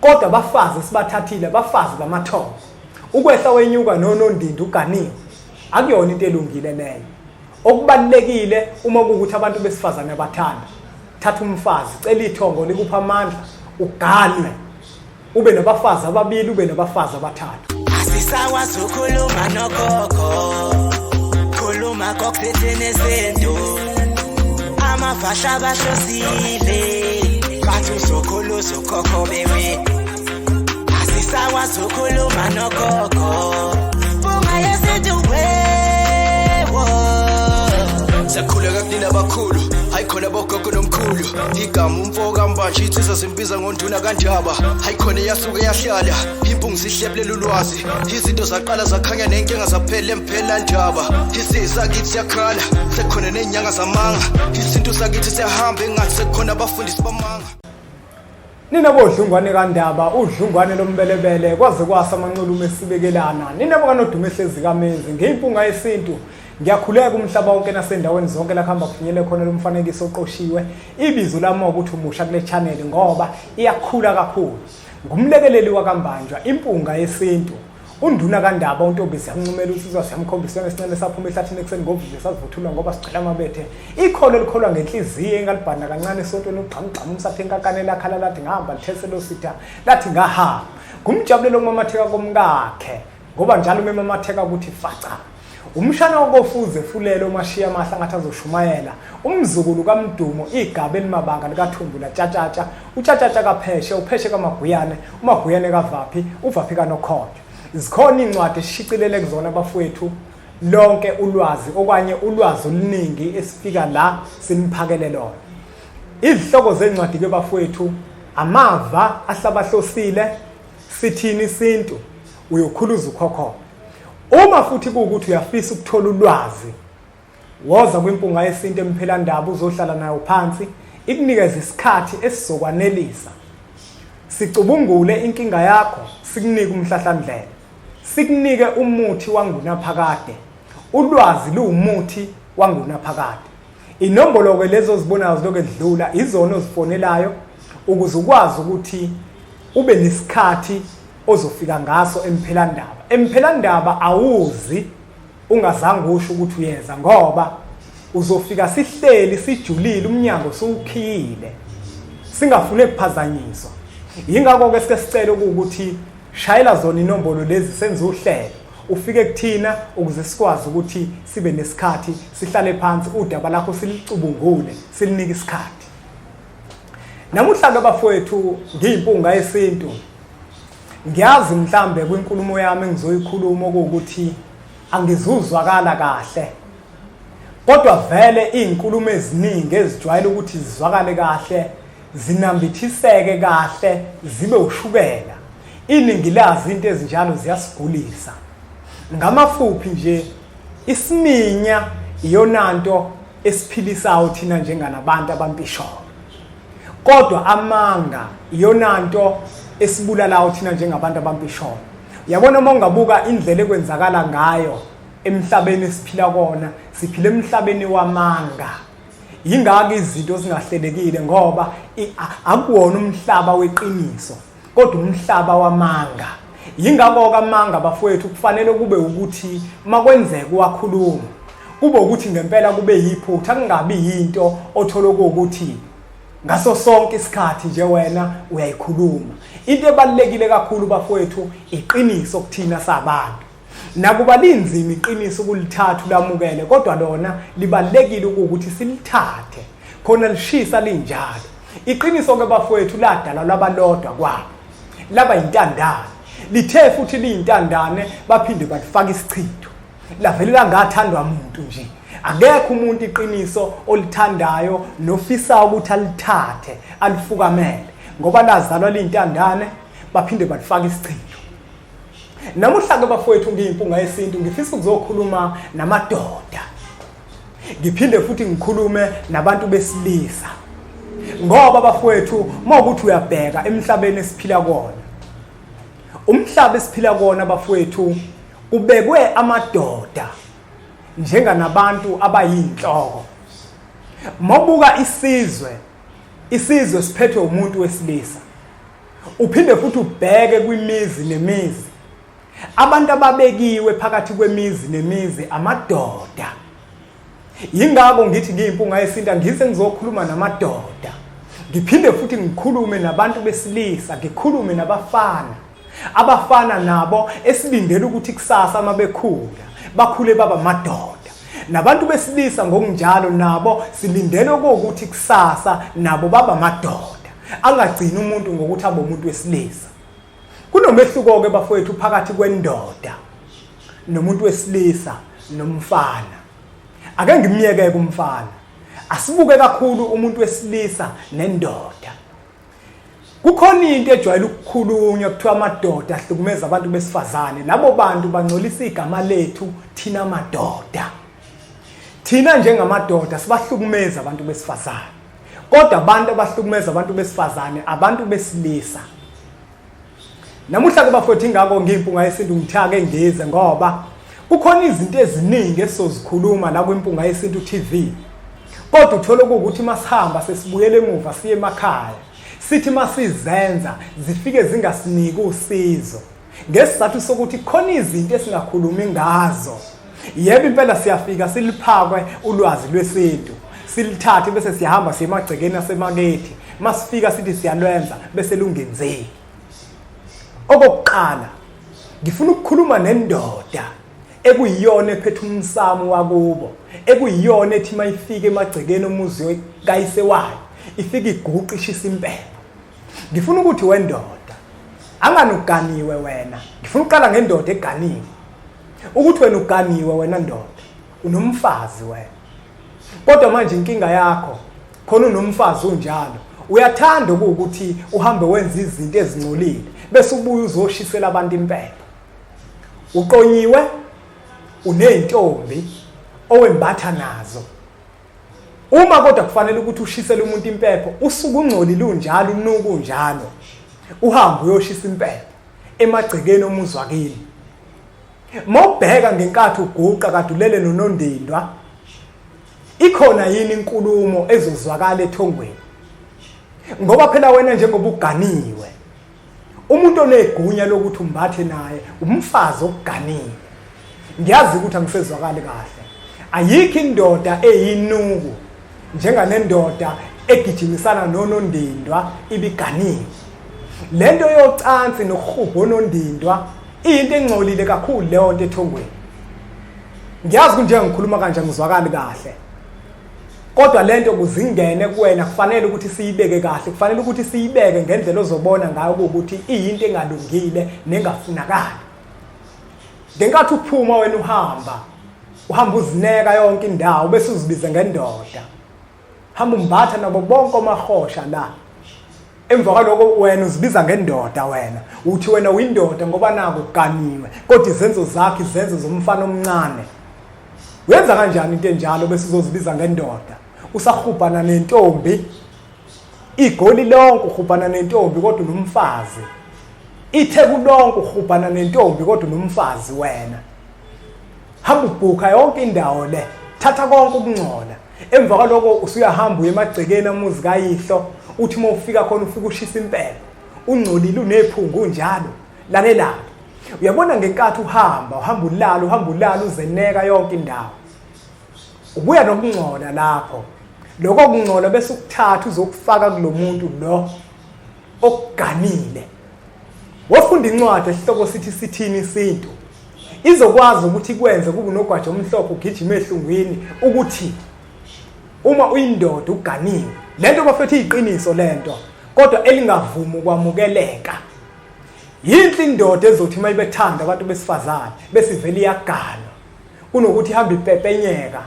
Kodwa abafazi esibathathile abafazi bamathongo. Ukwehla wenyuka nonondindi uganiwe. Akuyona into elungile leyo. Okubalulekile uma kuwukuthi abantu besifazane abathanda, thatha umfazi, cela ithongo likupha amandla, uganwe. Ube nabafazi ababili, ube nabafazi abathathu. Asisakwazi ukhuluma nogogo, khuluma kokuthethene sento. Amavasha bahlosile, bathi uzokhula uzokhokho bewe. Asisakwazi ukhuluma nogogo, bunga yesintu wewo. Siyakhuleka kunina abakhulu, hayi khona bogogo nomkhulu. Igama umfo kaMbanje insizwa zimbiza ngonduna kaNdaba. Hayi khona eyasuke yahlala, impungu zihlebulela ulwazi. Izinto zaqala zakhanya nenkinga zaphela emphela ndaba. Isizwe sakithi siyakhala, sekukhona nezinyanga zamanga. Isintu sakithi siyahamba engathi sekukhona abafundisi bamanga. Nina bodlungwane kaNdaba, udlungwane lombelebele, kwaze kwasa amanxulume esibekelana. Nina bokanodume ehlezi kamenzi, ngiyimpunga yesintu. Ngiyakhuleka umhlaba wonke nasendaweni zonke la kuhamba kufinyele khona lo mfanekiso oqoshiwe. Ibizo lami ukuthi umusha kule channel ngoba iyakhula kakhulu. Ngumlekeleli wakaMbanjwa, impunga yesintu. Unduna kaNdaba uNtombi siyamncumela uSizwa siyamkhombisa ngesinxele saphuma ehlathini ekuseni ngovivi sazivuthulwa ngoba sigcwele amabethe. Ikholo elikholwa ngenhliziyo engalibhanda kancane esontweni ugxamugxamu umsathe enkakane lakhala lathi ngahamba lithese lositha lathi ngahamba. Ngumjabulelo okumamatheka komkakhe ngoba njalo uma emamatheka ukuthi faca. Umshana wakofuze fulele umashiya amahle angathi azoshumayela. Umzukulu kaMdumo igaba elimabanga likaThumbu latshatshatsha. Utshatshatsha kaPheshe, uPheshe kaMaguyane, uMaguyane kaVaphi, uVaphi kaNokhotho. Zikhona iy'ncwadi esishicilele kuzona bafowethu lonke ulwazi okanye ulwazi oluningi esifika la siniphakele lona. Izihloko zencwadi ke bafowethu amava ahlabahlosile sithini isintu uyokhuluza ukhokho. Uma futhi kuwukuthi uyafisa ukuthola ulwazi, woza kwimpunga yesintu emphelandaba uzohlala nayo phansi ikunikeze isikhathi esizokwanelisa. Sicubungule inkinga yakho, sikunike umhlahlandlela. Sikunike umuthi wangunaphakade. Ulwazi luwumuthi wangunaphakade. Inombolo-ke lezo ozibonayo zilokhu edlula izona ozifonelayo ukuze ukwazi ukuthi ube nesikhathi ozofika ngaso emphelandaba. Emphelandaba awuzi ungazange usho ukuthi uyeza ngoba uzofika sihleli sijulile umnyango siwukhiyile singafune kuphazanyiswa. Yingakho-ke sike sicele ukuthi shayela zona inombolo lezi senze uhlelo ufike kuthina ukuze sikwazi ukuthi sibe nesikhathi sihlale phansi udaba lakho silicubungule silinike isikhathi. Namuhla-ke bafowethu ngiyimpunga yesintu. Ngiyazi mhlambe kwinkulumo yami engizoyikhuluma okuwukuthi angizuzwakala kahle. Kodwa vele izinkulumo eziningi ezijwayele ukuthi zizwakale kahle, zinambithiseke kahle, zibe ushukela. Iningi lazi into ezinjalo ziyasigulisa. Ngamafuphi nje isiminya iyonanto esiphilisayo thina njenganabantu abampisholo. Kodwa amanga iyonanto esibulalayo thina njengabantu abampisholo. Uyabona uma ungabuka indlela ekwenzakala ngayo emhlabeni esiphila kona, siphila emhlabeni wamanga. Yingakho izinto zingahlelekile ngoba akuwona umhlaba weqiniso kodwa umhlaba wamanga. Yingakho-ke amanga bafowethu kufanele kube ukuthi makwenzeka uwakhuluma kube ukuthi ngempela kube yiphutha kungabi yinto othola ukuthi ngaso sonke isikhathi nje wena uyayikhuluma. Into ebalulekile kakhulu bafowethu iqiniso kuthina sabantu. Nakuba linzima iqiniso ukulithatha ulamukele kodwa lona libalulekile ukuthi silithathe khona lishisa linjalo. Iqiniso ke bafowethu ladalwa labalodwa kwabo. Laba yintandane. Lithe futhi liyintandane baphinde balifaka isichitho. Lavele langathandwa muntu nje. Akekho umuntu iqiniso olithandayo nofisa ukuthi alithathe alifukamele ngoba lazalwa liyintandane baphinde balifaka isichitho. Namuhla ke bafowethu ngiyimpunga yesintu ngifisa ukuzokhuluma namadoda. Ngiphinde futhi ngikhulume nabantu besilisa. Ngoba bafowethu mawukuthi uyabheka emhlabeni esiphila kuwona. Umhlaba esiphila kuwona bafowethu ubekwe amadoda njenganabantu abayinhloko. Mawubuka isizwe, isizwe siphethwe umuntu wesilisa. Uphinde futhi ubheke kwimizi nemizi. Abantu ababekiwe phakathi kwemizi nemizi amadoda. Yingakho ngithi ngiyimpunga yesintu ngize ngizokhuluma namadoda. Ngiphinde futhi ngikhulume nabantu besilisa, ngikhulume nabafana. Abafana nabo esilindele ukuthi kusasa uma bekhula bakhule baba madoda. Nabantu besilisa ngokunjalo nabo silindele ukuthi kusasa nabo baba madoda. Angagcini umuntu ngokuthi abe umuntu wesilisa. Kunomehluko-ke bafowethu phakathi kwendoda nomuntu wesilisa nomfana. Ake ngimyekeke umfana. Asibuke kakhulu umuntu wesilisa nendoda. Kukhona into ejwayele ukukhulunywa kuthiwa amadoda ahlukumeza abantu besifazane. Labo bantu bangcolisa igama lethu thina madoda. Thina njengamadoda sibahlukumeza abantu besifazane. Kodwa abantu abahlukumeza abantu besifazane abantu besilisa. Namuhla ke bafowethu ingakho ngiyimpunga yesintu ngithake ngize ngoba kukhona izinto eziningi esizozikhuluma la kwimpunga yesintu TV. Kodwa uthola ukuthi masihamba sesibuyele emuva siye emakhaya. Sithi masizenza zifike zingasiniki usizo. Ngesizathu sokuthi khona izinto esingakhulumi ngazo. Yebo impela siyafika siliphakwe ulwazi lwesintu. Silithathe bese siyahamba siye emagcekeni asemakethe. Masifika sithi siyalwenza bese lungenzeki. Okokuqala ngifuna ukukhuluma nendoda ekuyiyona ephethe umsamo wakubo, ekuyiyona ethi mayifika emagcekeni omuzi kayise wayo ifike iguqe ishisa impepho. Ngifuna ukuthi wendoda angani uganiwe wena, ngifuna ukuqala ngendoda eganiwe. Ukuthi wena uganiwe wena ndoda, unomfazi wena. Kodwa manje inkinga yakho khona unomfazi unjalo uyathanda ukuthi uhambe wenza izinto ezingcolile bese ubuye uzoshisela abantu impepho. Uqonyiwe unezintombi owembatha nazo. Uma kodwa kufanele ukuthi ushisele umuntu impepho usuke ungcolile unjalo unuka unjalo uhambe uyoshisa impepho emagcekeni omuzi wakini. Mawubheka ngenkathi uguqa kade ulele nonondindwa ikhona yini inkulumo ezozwakala ethongweni? Ngoba phela wena njengoba uganiwe umuntu onegunya lokuthi umbathe naye umfazi okuganiwe. Ngiyazi ukuthi angisezwakali kahle. Ayikho indoda eyinuku njenganendoda egijimisana nonondindwa ibiganiwe. Lento yocansi nokuhubha onondindwa iyinto engcolile kakhulu leyo nto ethongweni. Ngiyazi kunjenga ngikhuluma kanje ngizwakali kahle. Kodwa lento kuzingene kuwena kufanele ukuthi siyibeke kahle, kufanele ukuthi siyibeke ngendlela ozobona ngayo ukuthi iyinto engalungile nengafunakali. Ngenkathi uphuma wena uhamba, uhamba uzineka yonke indawo bese uzibize ngendoda. Hamba umbatha nabo bonke omahosha la. Emva kwaloko wena uzibiza ngendoda wena. Uthi wena uyindoda ngoba naku uganiwe, kodwa izenzo zakho izenzo zomfana omncane. Wenza kanjani into enjalo bese uzozibiza ngendoda? Usahubhana nentombi. Igoli lonke uhubhana nentombi kodwa unomfazi. Itheku lonke uhubhana nentombi kodwa unomfazi wena. Hamba ubhukha yonke indawo le. Thatha konke ukungcola. Emva kwaloko usuyahamba uye emagcekeni amuzi kayihlo, uthi uma ufika khona ufike ushisa impepho. Ungcolile unephunga unjalo. Lalela. Uyabona ngenkathi uhamba, uhamba ulala, uhamba ulala uzeneka yonke indawo. Ubuya nokungcola lapho. Lokho kungcola bese ukuthatha uzokufaka kulomuntu lo okuganile. Wofunda incwadi esihloko sithi sithini isintu. Izokwazi ukuthi ikwenze kube unogwaja omhlophe ugijima ehlungwini ukuthi uma uyindoda uganiwe. Lento bafethu iyiqiniso lento kodwa elingavumi ukwamukeleka. Yinhle indoda ezothi uma ibethanda abantu besifazane bese ivele iyaganwa kunokuthi ihambe ipepenyeka.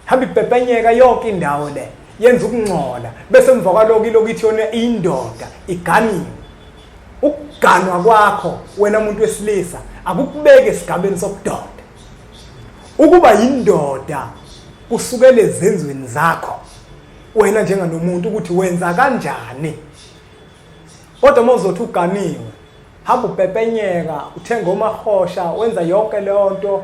Hamba ipepenyeka yonke indawo le yenza ukungcola bese emva kwaloko ilokhu ithi yona indoda iganiwe. Ukuganwa kwakho wena muntu wesilisa akukubeki esigabeni sobudoda. Ukuba yindoda kusukela ezenzweni zakho wena njenganomuntu ukuthi wenza kanjani. Kodwa uma uzothi uganiwe hamba upepenyeka uthenga omahosha wenza yonke leyo nto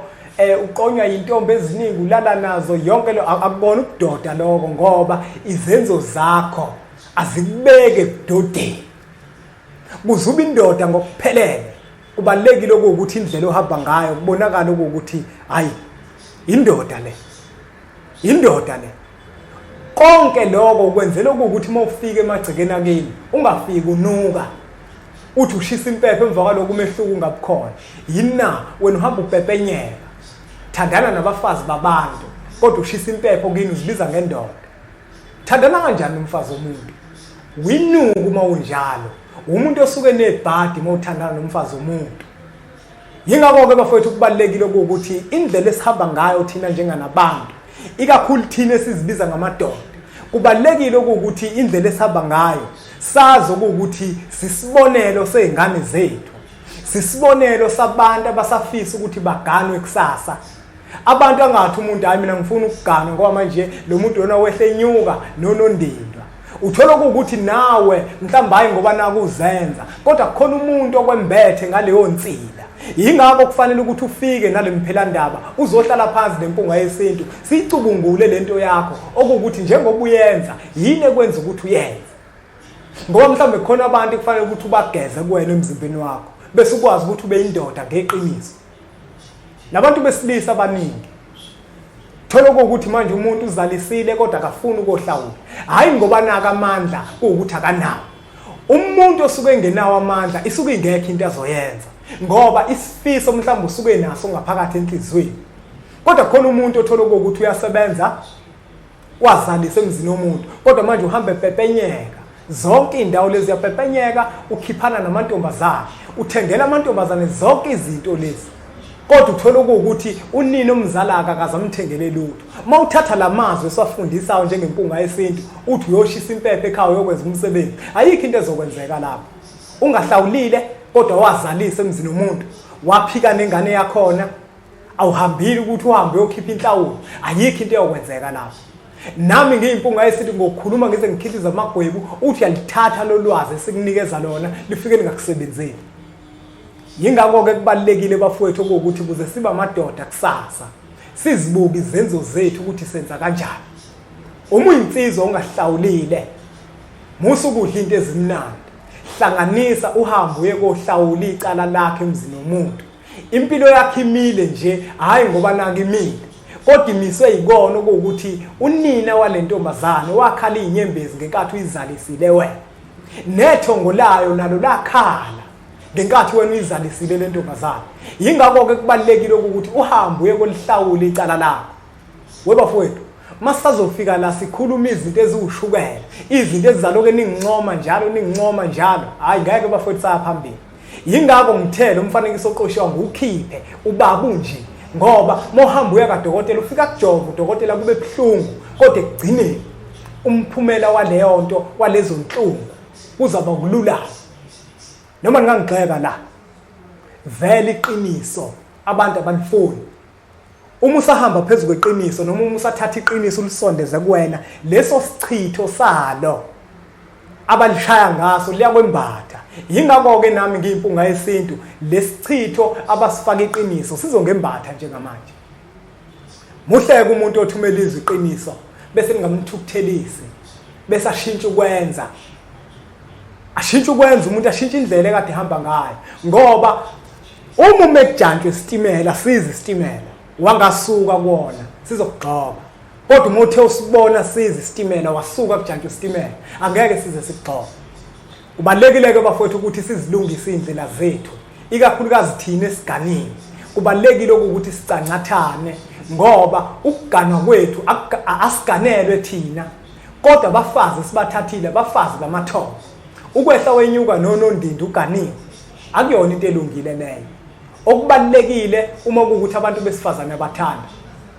uqonywa yintombi eziningi ulala nazo yonke leyo akubona ubudoda lokho ngoba izenzo zakho azikubeke ebudodeni. Kuze ube indoda ngokuphelele kubalulekile ukuthi indlela ohamba ngayo kubonakala ukuthi hayi indoda le. Indoda le. Konke lokho ukwenzela ukuthi uma ufika emagcekeni akini ungafiki unuka. Uthi ushisa impepho emva kwaloko umehluko ungabukhona. Yini na wena uhamba upepenyeka. Thandana nabafazi babantu kodwa ushisa impepho kini uzibiza ngendoda. Thandana kanjani nomfazi womuntu? Winuku uma unjalo. Umuntu osuke nebhadi uma uthandana nomfazi womuntu. Yingakho-ke bafowethu kubalulekile ukuthi indlela esihamba ngayo thina njenganabantu, ikakhulu thina esizibiza ngamadoda, kubalulekile ukuthi indlela esihamba ngayo sazi ukuthi sisibonelo sey'ngane zethu, sisibonelo sabantu abasafisa ukuthi baganwe kusasa. Abantu angathi umuntu hayi mina ngifuna ukuganwa ngoba manje lo muntu lona wehle enyuka nonondindwa. Uthola ukuthi nawe mhlawumbe hayi ngoba nakuzenza kodwa kukhona umuntu okwembethe ngaleyo nsila. Yingakho kufanele ukuthi ufike nale mphelandaba uzohlala phansi nempunga yesintu siyicubungule lento yakho okuwukuthi njengoba uyenza yini ekwenza ukuthi uyenze. Ngoba mhlawumbe kukhona abantu kufanele ukuthi ubageze kuwena emzimbeni wakho bese ukwazi ukuthi ube indoda ngeqiniso. Nabantu besilisa abaningi thola ukuthi manje umuntu uzalisile kodwa akafuni ukohlawula, hhayi ngoba naka amandla kuwukuthi akanawo. Umuntu osuke engenawo amandla isuke ingekho into azoyenza ngoba isifiso mhlawumbe usuke naso ngaphakathi enhliziyweni, kodwa khona umuntu othola ukuthi uyasebenza wazalisa emzini womuntu kodwa manje uhamba epepenyeka zonke iy'ndawo lezi uyapepenyeka, ukhiphana namantombazane, uthengela amantombazane zonke izinto lezi, kodwa uthola ukuthi unina omzalaka akazamthengele lutho. Uma uthatha la mazwi esiwafundisayo njengempunga yesintu uthi uyoshisa impepho ekhaya uyokwenza umsebenzi, ayikho into ezokwenzeka lapho. Ungahlawulile kodwa wazalisa emzini womuntu, waphika nengane yakhona, awuhambile ukuthi uhambe uyokhipha inhlawulo, ayikho into eyokwenzeka lapho. Nami ngiyimpunga yesintu ngokukhuluma ngize ngikhihlize amagwebu, uthi uyalithatha lolwazi esikunikeza lona lifike lingakusebenzeli. Yingakho-ke kubalulekile bafowethu okuwukuthi ukuze sibe amadoda kusasa sizibuke izenzo zethu ukuthi senza kanjani. Uma uyinsizwa ungahlawulile, musa ukudla into ezimnandi, hlanganisa uhambe uye kohlawula icala lakho emzini womuntu. Impilo yakhe imile nje, hhayi ngoba naka imile, kodwa imiswe yikona okuwukuthi unina wale ntombazane wakhala iy'nyembezi ngenkathi uyizalisile wena, nethongo layo nalo lakhala ngenkathi wena uyizalisile le ntombazane. Yingakho-ke kubalulekile ukuthi uhambe uye kolihlawula icala lakho. Webafowethu, masazofika la sikhuluma izinto eziwushukela, izinto ezizaloke ningincoma njalo ningincoma njalo, hhayi ngeke bafowethu saya phambili. Yingakho ngithele umfanekiso oqoshiwa ngiwukhiphe ubaba unje, ngoba mawuhamba uya kadokotela ufika kujova udokotela kube buhlungu, kodwa ekugcineni umphumela waleyo nto walezo nhlungu kuzaba ukululama. Noma ningangigxeka la, vele iqiniso abantu abalifuni. Uma usahamba phezu kweqiniso noma uma usathatha iqiniso ulisondeze kuwena, leso sichitho salo abalishaya ngaso liyakwembatha. Yingakho-ke nami ngiyimpunga yesintu, lesichitho abasifaka iqiniso sizongembatha njengamanje. Muhleke umuntu othumela izwi iqiniso bese ningamthukuthelisi, bese ashintshe ukwenza. Ashintshe ukwenza umuntu, ashintshe indlela ekade ehamba ngayo, ngoba uma ume kujantshwe isitimela, siza isitimela, wangasuka kuwona, sizokugxoba. Kodwa uma uthe usibona siza isitimela, wasuka kujantshwe isitimela, angeke size sikugxobe. Kubalulekile-ke bafowethu ukuthi sizilungise iy'ndlela zethu, ikakhulukazi thina esiganile. Kubalulekile ukuthi sicancathane, ngoba ukuganwa kwethu asiganelwe thina, kodwa abafazi sibathathile, abafazi bamathongo. Ukwehla wenyuka nonondindi uganiwe, akuyona into elungile leyo. Okubalulekile uma kuwukuthi abantu besifazane abathanda,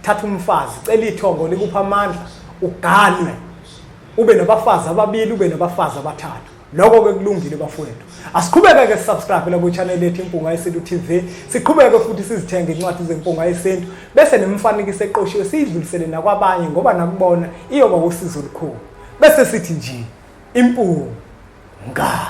thatha umfazi, cela ithongo likupha amandla, uganwe, ube nabafazi ababili, ube nabafazi abathathu. Lokho-ke kulungile bafowethu. Asiqhubeke-ke sisubscribe la kwi-channel yethu Impunga Yesintu TV, siqhubeke futhi sizithenge incwadi zeMpunga Yesintu, bese nemifanekiso eqoshiwe siyidlulisele nakwabanye, ngoba nakubona iyoba usizo olukhulu. Bese sithi nje impunga.